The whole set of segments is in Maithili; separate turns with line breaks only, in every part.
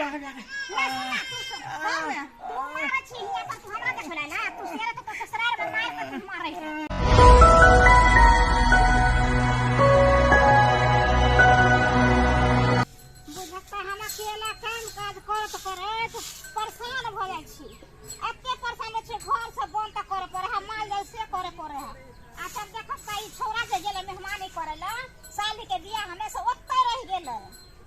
आ गए, आ गए।
नहीं सुना तू सुन तू मारै छी हिया पर तू हमरा देखला ना तू शेर तो ससुराल में मार के तू मारै है। बुझता हम अकेला काम काज करत करत परेशान भऽ जाइ छी। एते परेशान होइ छी, घर से बंद तऽ करे पड़े है, माल जाल से करे पड़े है। आ तब देखब तऽ ई छौड़ा जे गेलै मेहमानी करे लए, साली के बियाह हमे से ओतै रहि गेलै।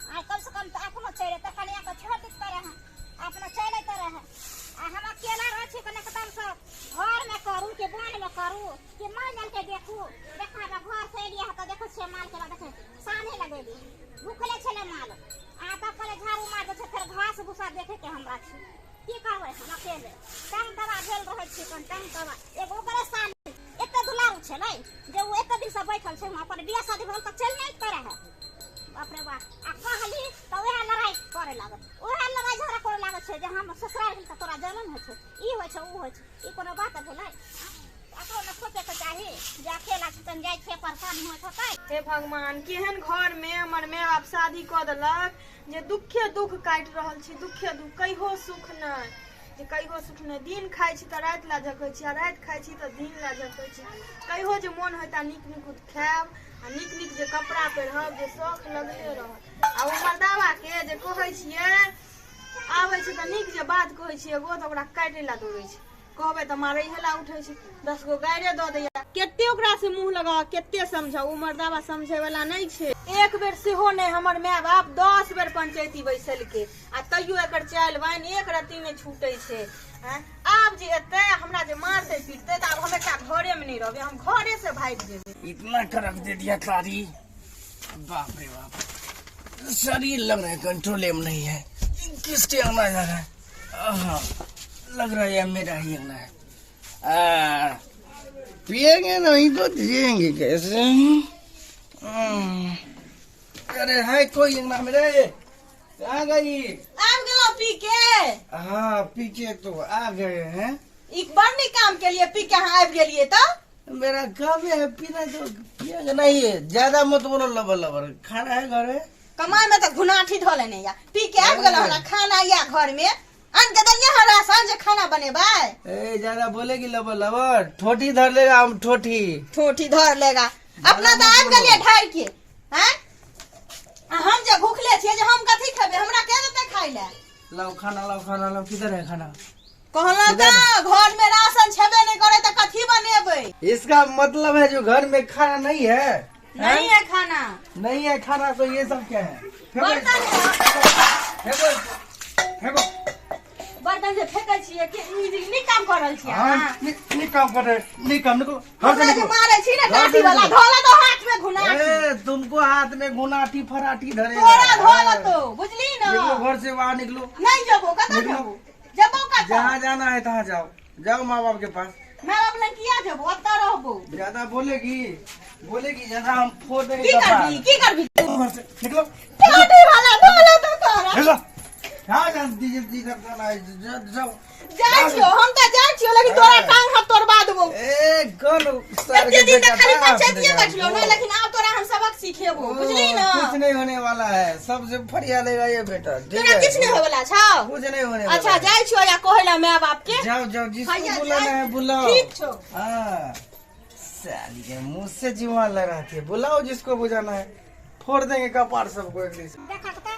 आ कम से कम तऽ अपनो चलि अयतै, कनिया के छोड़ि दैत रहै, अपनो चलि अयतै रहै। आ हम अकेला रहै छी कने एकदम से घर मे करू कि वन मे करू कि माल जाल के देखू। देखा हमरा घर से एलियै तऽ देखै छियै माल के देखै सानी लगेली, भूखले छलै माल। आ तब कहले झाड़ू मार दै छै, फेर घास भूसा देखे के हमरा छै। की करबै हम अकेले तंग तबा भेल रहै छी। कन तंग तबा एगो ओकरे साली एते दुलारू छलै जे ओ एते दिन से बैठल छै वहाँ पर, बियाह शादी भेल तऽ चलि नहि अयतै रहै। बाप रे बाप, आ कहली तऽ उएह लड़ाइ करे लागल, उएह लड़ाइ झगड़ा करे लागल छै जे हम ससुराल गेल तऽ तोरा जलन होइ छै, ई होइ छै, ओ होइ छै। ई कोनो बात भेलै? एकरो ने सोचैके चाही जे अकेला छै तहन जाइ छियै परेशान होइत होतै।
हे भगवान, केहन घर में हमर माय बाप शादी कऽ देलक जे दुखे दुख काटि रहल छी, दुखे दुख, कहियो सुख नहि, जे कहियो सुख नहि। दिन खाइ छी तऽ राति ला झकै छी आ राति खाइ छी तऽ दिन ला झकै छी। कहियो जे मोन होता नीक नीक खायब आ नीक नीक जे कपड़ा पहिरब जे शौख लगले रहत। आ ओ मर्दावा के जे कहै छियै आबै छै तऽ नीक जे बात कहै छियै एगो तऽ ओकरा काटै ला दौड़ै छै, कहबै तऽ मारैहे ला उठै छै, 10 गो गाइरे दऽ दैया। कते ओकरा से मुँह लगाओ, कते समझाओ, ओ मर्दावा समझे वाला नहि छै। एक बेर सेहो नहि हमर माय बाप 10 बेर पंचायती बैसलकै आ तैयो एकर चालि बानि एक रत्ती नहि छूटै छै। आब जे एतै हमरा जे मारतै पीटतै तऽ आब हम एकटा घरे में नहि रहबै, हम घरे से भागि जेबै।
इतना कड़क दे दिया तारी, बाप रे बाप, शरीर लग रहा है कंट्रोल में नहीं है। किसके अंगना जा रहा है? आहा, लग रहा है मेरा ही अंगना है। पिएंगे नहीं तो जिएंगे कैसे? अरे है कोई अंगना मेरे? कहाँ गई?
आबि गेलहुँ पी के।
हाँ पी के तो आ गए हैं।
ई बड़ नीक काम के लिए पी के अहाँ आबि गेलियै तऽ।
मेरा काम है पीना, तो पिएंगे नहीं है। ज्यादा मत बोलो लबर लबर। खाना है घर में?
कमाई में तऽ घुनाठी धऽ लेने या, पी के आबि गेलहुँ हन, खाना या घर में आनि के देलियै हन राशन जे खाना बनेबै।
ए ज्यादा बोलेगी लबर लबर, ठोठी धर लेगा हम, ठोठी
ठोठी धर लेगा। अपना तऽ आबि गेलियै ढारि के हैं, आ हम जे भूखले छियै जे हम कथी खेबै, हमरा के देतै खाइ लए?
लाओ खाना, लाओ खाना, लाओ। किधर है खाना?
कहलहुँ तऽ घर में राशन छेबे नहि करे तऽ कथी बनेबै?
इसका मतलब है जो घर में खाना नहीं है।
नहीं है खाना,
नहीं है खाना तो ये सब क्या है? फेंको,
बर्तन है।
फेंको, फेंको।
बर्तन जे फेकै छियै के ई जे नीक काम कर रहल छियै
हाँ,
अहाँ?
नहीं काम कर रहे, नहीं काम, निकलो घर से,
हमरा जे
निकलो।
मारै छी ने
घर से
लाठी वाला
निकलो।
धोला तो हाथ में घुनाठी।
ए, तुमको हाथ में घुनाठी फराठी धरेगा।
तोरा धोला तो बुझली न।
निकलो घर से बाहर निकलो।
नहीं जबो, कतऽ
निकलो।
जबो? जबो कतऽ?
जहाँ जाना है तहाँ जाओ, जाओ माँ बाप के पास।
माँ बाप लग किया जबो, ओतऽ रहबो।
ज्यादा बोलेगी, बोलेगी ज्यादा हम फोड़ देंगे
की
कपार।
करबी, की करबी तू?
घर से निकलो।
लाठी वाला धोला तो तोरा।
निकलो। हाँ, जल्दी जल्दी इधर जाना है, जाओ।
जाइ छियो, हम तऽ जाइ छियो, लेकिन तोरा टांग हाथ तोड़बा देबो।
ए गन सर
एते
के
दिन
बेटा
तऽ खाली
बाप
पंचायतिये
रे
बैठलो ने,
बाप।
लेकिन आब तोरा हम सबक सिखेबो, बुझली न?
कुछ नहीं होने वाला है, सबसे फरिया लेगा ये बेटा, ठीक
तोरा
है?
किछु नहि होय वाला छौ।
कुछ नहीं होने वाला
अच्छा
है।
जाइ छियो या कहै ला माय बाप के।
जाओ जाओ, जिसको
हैया,
बुलाना
जाइ।
है बुलाओ।
ठीक छौ।
हाँ साली के मुंह से जीवा लड़ाती है, बुलाओ जिसको बुझाना है, फोड़ देंगे कपार सबको एक दिन।
देखक तऽ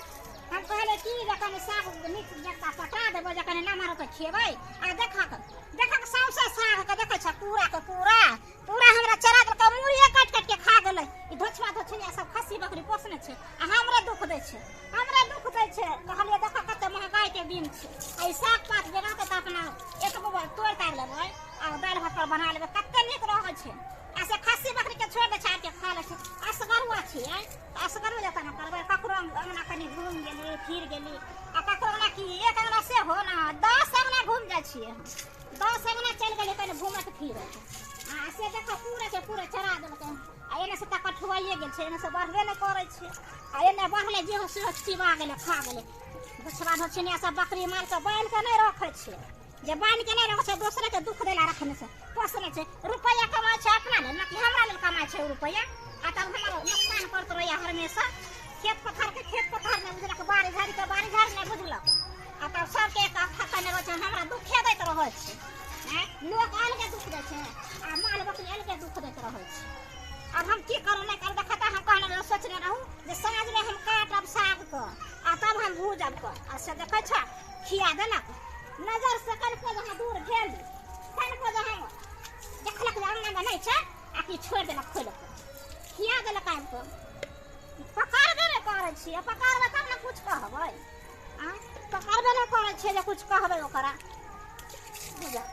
हम कहले की जे कनि साग नीक जकाँ पटा देबै जे कनि नमहर होतै खेबै। आ देखक देखक सौंसे साग के देखै छ पूरा के पूरा पूरा हमरा चरा देलकै, मुड़िए काटि काटि के खा गेलै। ई धोछवा धोछनिया सब खस्सी बकरी पोसने छै आ हमरे दुख दै छै, हमरे दुख दै छै। कहलियै देखऽ कते महगाई के दिन छै, आ ई साग पात जे रहतै तऽ अपना एतबो तोड़ि ताड़ि लेबै आ दालि भात पर बना लेबै, कते नीक रहै छै। आ से खस्सी बकरी के छोड़ि दै छै, आबि के खा लै छै। असगरुआ छियै तऽ असगरुआ जकाँ ने करबै। ककरो अंगना कनि घुमि गेली फिर गेली, आ ककरो अंगना की एक अंगना से हो ने 10 अंगना घुमि जाइ छियै हम, 10 अंगना चलि गेलियै कनि घुमैत फिरैत। आ से देखऽ पूरा के पूरा चरा देलकै। आ एने से तऽ कठुआइए गेल छै, एने से बढ़बे नहि करै छै, आ एने बढ़लै जे हो सेहो चिबा गेलै, खा गेलै। धोछबा धोछिनिया सब बकरी माल के बान्हि के नहि रखै छै, जे बान्हि के नहि रखै छै दोसरे के दुख दैला रखने छै, पोसने छै। रुपैआ कमाइ छै अपना लेल, ना कि हमरा लेल कमाइ छै ओ रुपैआ। आ तब हमर नुकसान करैत रहैया हमेशा। खेत पथार के खेत पथार नहि बुझलक, बाड़ी झाड़ी के बाड़ी झाड़ी नहि बुझलक। भूजब कऽ आ से देखै छ खिया देलक नजर से कनिको जहाँ दूर भेल कनिको जहाँ देखलक जे अंगना मे नहि छै आ कि छोड़ि देलक खोलि कऽ खिया देलक आबि कऽ पकड़बे नहि करै छियै पकड़बै तब ने कुछ कहबै आँय पकड़बे नहि करै छियै जे कुछ कहबै ओकरा बुझल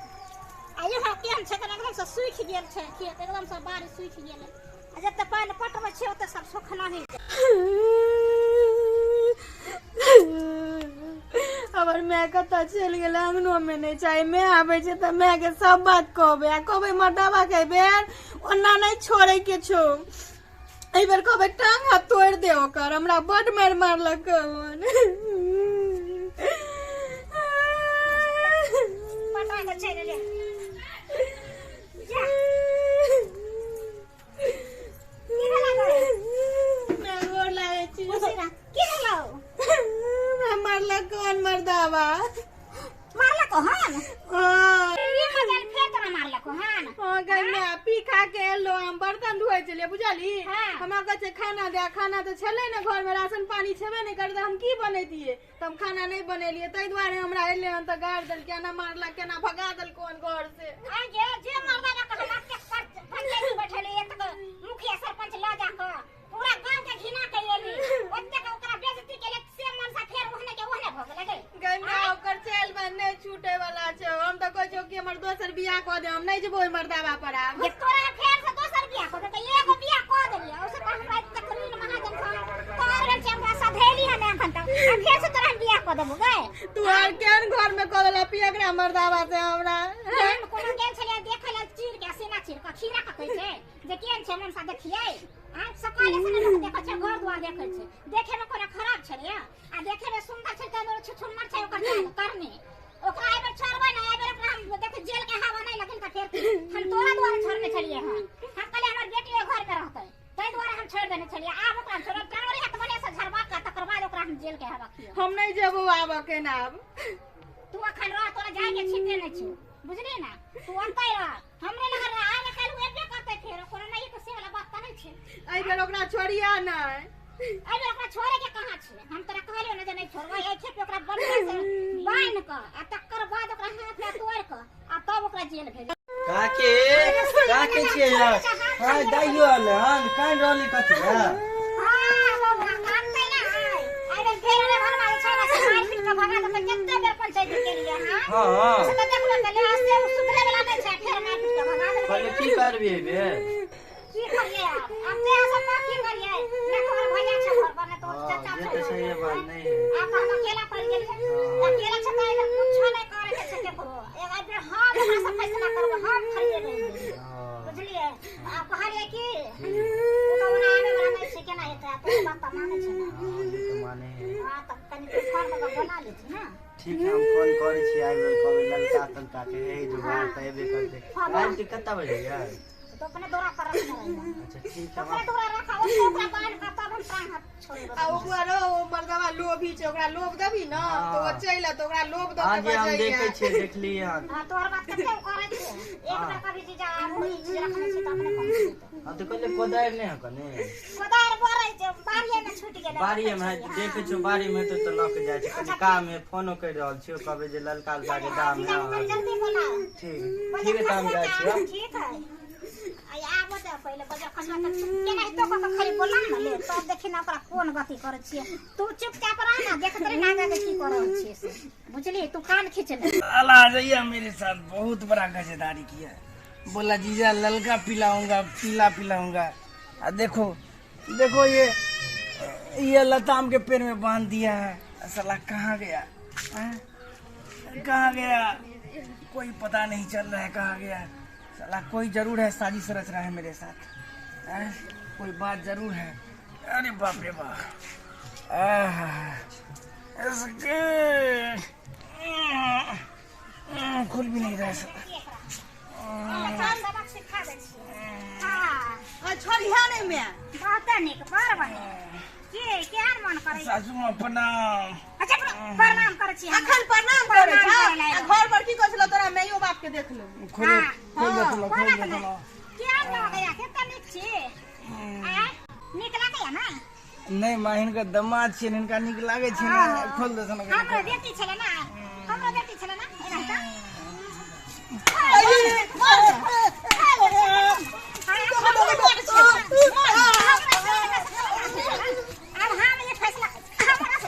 आ इहो केहन छै तऽ एकदमसँ सूखि गेल छै खेत एकदमसँ बाड़ी सूखि गेलै आ जते पानि पटबै छियै ओते सब सुखना ही
हमर माय कतऽ चलि गेलै अंगनोमे नहि छै माय आबै छै तऽ मायके सब बात कहबै आ कहबै मर्दाबा के बेर ओना नहि छोड़ैके छौ एहि बेर कहबै टांग हाथ तोड़ि दे ओकर हमरा बड मारि मारलक हन।
पटा कऽ चलि एलै जा की भेलै गै?
माय गोर लागै छी
खुशी रह। की भेलौ
हमरा मारलक कोन मर्दाबा
मारलक हन
हाँ
ई मजाल फेर तोरा मारलक हन
हाँ गै माय पी खा के एलो हम बर्तन धोए छलियै बुझली
हाँ।
हमरा कहै छै खाना दे खाना तऽ छलै ने घर में राशन पानी छेबे नहि करै तऽ हम की बनैतियै तऽ हम खाना नहि बनेलियै ताहि दुआरे हमरा एलै हन तऽ गारि देलकै एना मारलक केना भगा देलको हन घर से
आ जे जे मर्दाना के हम एतेक पंचायत बैठल एतेक मुखिया सरपंच लऽ जा कऽ पूरा गांव के घिना के एली ओतेक ओकरा बेइज्जती केले से मनसा फेर ओहने के ओहने भऽ गेलै गै
गै माय ओकर चैल बन नहि छूटे वाला छै हम तऽ कहै छियौ कि हमर दोसर बियाह कऽ दे हम नहि जेबो ओहि मर्दाबा पर आब
जे तोरा फेर से दोसर बियाह कऽ देतै एगो बियाह कऽ देलियै ओसे तऽ हमरा एतेक ऋण महाजन सँ तोहर भेल छै हमरा सधेली हन एखन तक आ फेर से तोरा हम बियाह कऽ देबो गै
तू आर केहन घर में कऽ देला पियकरा मर्दाबा से हमरा
हम कोनो गेल छलियै देखै लेल चीर के सीना चीर के खीरा के कहै छै जे केहन छै मनसा देखियै आँय सकाले से ने लोक देखै छै घर दुआर देखै छै देखे में कोनो खराब छलैया आ देखे में सुंदर छै तऽ छुछुन्नर छै ओकर चाल करनी ओकरा एहि बेर छोड़बै ने एहि बेर ओकरा हम देख जेल के हवा नहि लगल तऽ फेर हम तोरा दुआरे छोड़ने छलियै हन हम कहलियै हमर बेटी ओहि घर में रहतै ताहि दुआरे हम छोड़ि देने छलियै आब ओकरा हम छोड़ब टांगरी हाथ बढ़िया से झड़बा कऽ तकर बाद ओकरा हम जेल के हवा खियब
हम नहि जेबो आब केना आब
तू अखन रह तोरा जाय के छिते नहि छौ बुझली ना तू ओतै रह हमरे लग रह आइ काल्हि एबे करतै फेर कोनो नहि तऽ से वाला बात तऽ नहि छै
एहि बेर ओकरा छोड़िया नहि
एहि बेर ओकरा छोड़े के कहाँ छै हम तोरा कहलियौ ने जे नहि छोड़बै एहि खेप ओकरा बढ़िया से बान्हि कऽ आ तकर बाद ओकरा हाथ में तोड़ि कऽ आ तब ओकरा जेल भेज
काके काके छियै यार हाँ दाइयो आले हन कान रहली कथी है
हाँ बाबा कानतै ना आइ एहि बेर फेर रे घरमा जे छै ने से मारि पीट कऽ भगा देतै कते बेर पंचायत केलियै हँ
हाँ हाँ
से तऽ देखलो तऽ ले से ओ सुधरे वाला नहि छै फेर मारि पीट कऽ भगा देलकै
पहिले की करबी एहि बेर
की करियै आब आब ते सब का की करियै ने तोहर भैया छै घर पर ने तोहर
हाँ
चाचा
ये
छै
तो सही बात नहीं है
आब तऽ हम अकेला पड़ि गेलियै अकेला छै तऽ एहिबेर कुछो नहि करे के छै केकरो एगो एहिबेर हम ओकरा से फैसला करबै हम फरिएबै
हाँ
बुझलियै आब कहलियै कि ओ तऽ ओना आबै वाला नहि छै केना हेतै आब तोहर बात तऽ मानै छै ने
हाँ ये तो माने है
हँ तऽ कनि तू फोन कऽ कऽ बोला लेती ने
ठीक है हम फोन करै छी आबि गेल कहबै ललका तलका के हे जुगाड़ तऽ एबे करतै आबि के कत्ता बजे यार
तो अपने दौरा पर रखने रहिए
अच्छा ठीक है
अपने दौरा रखा उसको ओकरा बांध के तब हम प्राण हाथ छोड़ेबै
आ ओकर ओ मर्दवा लोभी छै ओकरा लोभ देबी ने तऽ ओ चलि एत ओकरा लोभ दऽ
हाँ
के
जी हम
बजैया
देखे छियै देखलियै हन
हाँ तोहर बात कते करै छै एक बेर कभी जीजा आब ई चीज रखने छी तऽ अपने पहुँच जेतै
हाँ तऽ कहलियै कोदारि नहि है कने
कोदारि बरै छै बाड़िए मे छूटि गेलै
बाड़ी मे है देखे छियै बाड़ी मे हेतै तऽ लऽ के जाइ छै कनि काम है फोनो करि रहल छियै कहबै जे ललका ललका के दाम
जीजा
है
कनि जल्दी बोलाओ
ठीक ठीक है तऽ हम जाइ छियै
ठीक है आ आबो दे पहिले बजर खसबा तऽ केनाहितो कऽ के खाली बोला ने ले तब देखी ने ओकरा कोन गति करै छियै तू चुपचाप रह ना देखत रही ना आगा के की कर रहल छियै से बुझली तू कान खींच ले
साला आ जाइए मेरे साथ बहुत बड़ा गजेदारी किया है। बोला जीजा ललका पिलाऊंगा पीला पिलाऊंगा आ देखो देखो ये लताम के पेड़ में बांध दिया है साला कहाँ गया हैं? कहाँ गया कोई पता नहीं चल रहा है कहाँ गया साला कोई जरूर है साजिश रच रहा है मेरे साथ हैं? कोई बात जरूर है अरे बाप रे बाप आह, इसके खुल भी नहीं रहा है साला।
सबक सिखा दै छियै हाँ
आ छोड़िया नहि माय
बहुते नीक बड़ बढ़िया के केहन मन करै
सासू माँ प्रणाम
अच्छा प्रणाम करै छी हम।
अखन प्रणाम करै
प्रणाम
छौ
करै लए
आ घर पर की कहै छलौ तोरा माइयो बाप के देख लेबो
खोलो खोल दे
हाँ,
थोड़ा खोल
बोला
दे
तऽ नहि
थोड़ा
केहन लगैया कते नीक छी आँय नीक लगैया ने
नहि माँ, हिनकर दमाद छियनि, हिनका नीक लागै छै ने। खोल दे ने।
हमरो बेटी छलै ना, हमरो बेटी छलै ना, एना तऽ आब हम ई फैसला हमरा से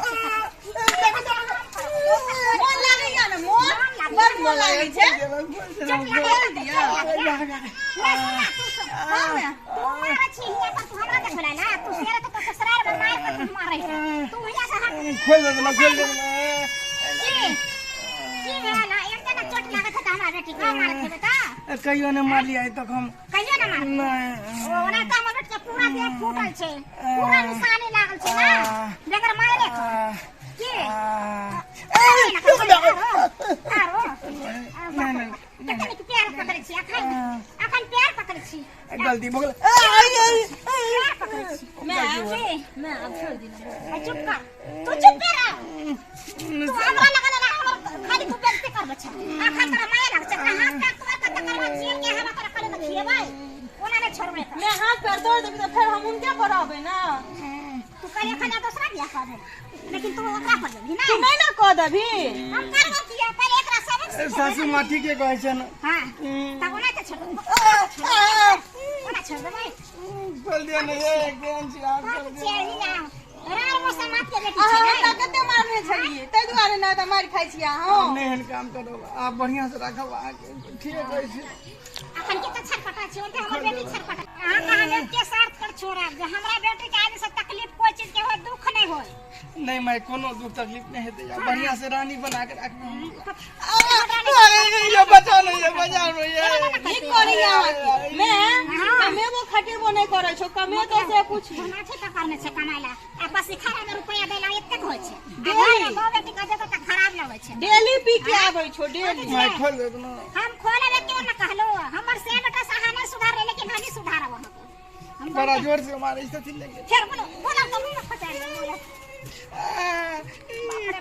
मोन लागैया ने? मोन बड़ मोन लागै छै।
चोट लागै। तू मारै छी हियाँ पर, तू हमरा देखबै ला? तू शेर तो ससुराल में मार के तू मारै है। तू हियाँ से हट।
खोल दे ना, खोल दे ना।
की की भेल? एक जना चोट लागत है त हमरा बेटी के मारत हेबै त?
कहियो नहि मारलियै आइ तक हम।
कहियो ना मार?
नहि।
ओना त हमर बेटी के पूरा देह फूटल छै, पूरा निशानी लागल छै ना बगैर मारे के। की आरो?
नहि नहि।
कते नीक पैर पकड़ै छी अखन, अखन पैर पकड़ै छी।
गलती भऽ गेल।
पैर पकड़ै छी।
मैं
की?
मैं आब छोड़ दिना।
आ, चुप कर तू, चुप कर तू। हमरा लगल रहा हमर खाली तू बेइज्जती करबै छै। अखन तोरा माया लाग छै। तोरा हाथ पैर तोड़ के तकर बाद चीर के हम तोरा कले में खिएबै, ओना नहि छोड़बै तऽ।
मैं हाथ पैर तोड़ देबी तऽ फेर हम उनके पर रहबै ना।
तू कल एखन दोसरा बियाह कर दे, लेकिन तू ओकरा पर जेबही
तू
नहि।
नहि ने कऽ देबही?
हम करबो किया? पहिले एकरा सबक सिखेबै।
सासू माँ ठीके कहै छै ने।
हाँ, तब ओना तऽ छोड़, ओना छोड़ देबै।
खोल दिया ने ये, केहन छी आब?
कथी
खोल दिया।
छियै हिया? रार मोसमात के बेटी
अहाँ
छै
हमरा
ने।
कते मारने छलियै, ताहि दुआरे ने तऽ मारि खाइ छियै अहाँ।
नहि एहन काम करब आब, बढ़िआँ से राखब अहाँके। ठीके कहै छी।
अखन के तऽ छटपटा छी, ओते हमर बेटी छटपटा। अहाँ के हम एके शर्त पर छोड़ब जे हमरा बेटी के आगे से तकलीफ कोई चीज के होय, दुख नहीं होय।
नहि माय, कोनो दुख तकलीफ नहि हेतै। आब बढ़िआँ से रानी बना के राखबै हम। ये बचाओ ने, ये बचाओ ने ये।
नीक करैया अहाँके। मैं कमेबो खटेबो नहि करै छौ, कमेतो से पूछी।
माथे पकड़ने छै कमाय ला आ बस खाना में रुपया दै ला एतेक होइ छै। आ
डेली।
घर में बहु बेटी के देखो तऽ खराब लगै छै।
डेली पी के आबै छौ, डेली।
माय, खोल दे ना।
हम खोले क्यों न कहलो? हमर से बेटा से अहाँ नहीं सुधारले, लेकिन हम ही सुधारब अहाँके। हम
बड़ा जोर से मारै छथिन लेकिन।
फेर बोलो, बोलो तऽ मुँह में फंसा देबै, बोलो।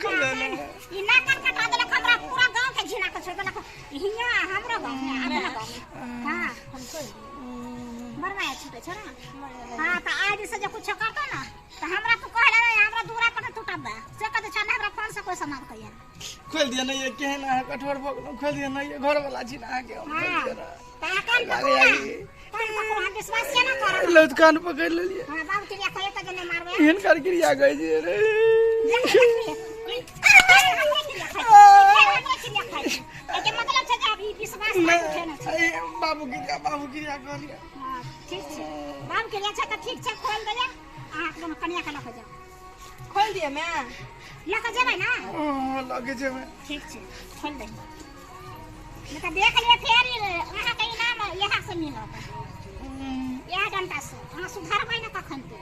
खोल दे ना।
ई नाक कान कटा देलक हमरा, पूरा गाँव के घिना के छोड़ देलक। हियाँ हमरो गाँव में, अपना गाँव में। हाँ, बड़ माया छूटे छै ना। हाँ, तऽ आज से जे कुछो करतो ना तऽ हमरा तू कहले रहे, हमरा दूरा पर तू टब्बा से कहते छ ना, हमरा फोन से कोई समाद कहिया।
खोल दिया ना ये, केहन अहाँ कठोर भऽ गेलहुँ? खोल दिया ना ये, घर वाला छी ना अहाँके हम। खोल
हाँ
दिया ना।
तऽ अहाँ कान पकड़ू ना, कान पकड़ू, हम विश्वास केना करब?
लौत कान पकड़ि लेलियै।
हाँ, बाबू चिड़िया कहियो तऽ जे नहि मारबै।
हिनकर क्रिया कहै छियै रे।
मतलब छै जे अभी विश्वास नहि उठे ने छै।
नहि, बाबू क्रिया, बाबू क्रिया कहलियै।
हाँ, ठीक छै, बाबू के छै तऽ ठीक छै, खोल देबै। अहाँ दुनू कनिया के लऽ कऽ जाउ।
खोल दिअ मैं।
लऽ कऽ जेबै ना?
ओ लगे जेबै।
ठीक छै, खोल दे, नहि तऽ देख लिअ फेर अहाँके इनाम इएह से मिलत, इएह डंटा से। अहाँ सुधारबै ने कखन के?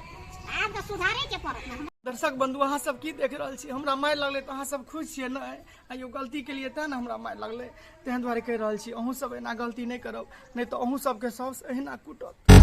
आब तऽ सुधारे के पड़त ने।
दर्शक बंधु, अहाँ सब की देख रहल छी? हमरा मारि लगलै तऽ अहाँ सब खुश छियै? नहि आइयो गलती केलियै तेँ ने हमरा मारि लगलै। तेँ दुआरे कहि रहल छी, अहूँ सब एना गलती नहि करब, नहि तऽ अहूँ सबके साउस एहिना कूटत।